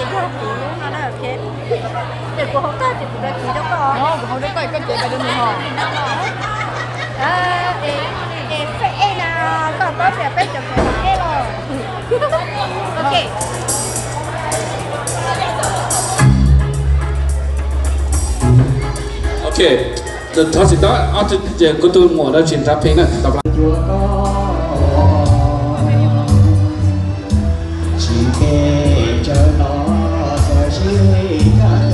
Ces kuv hau tag ces kuv tau cev rau koj. No, kuv hau rau koj, koj cev pais rau nws ho. Es, es, es na, koj paub tias peb cov kev ua teb los. Ok. Ok, thov txim ntau, ob tug ces kuv tus muam no tsis nrhav pheej na, tab laj. Tsis phem tsawg no, txawm sib kag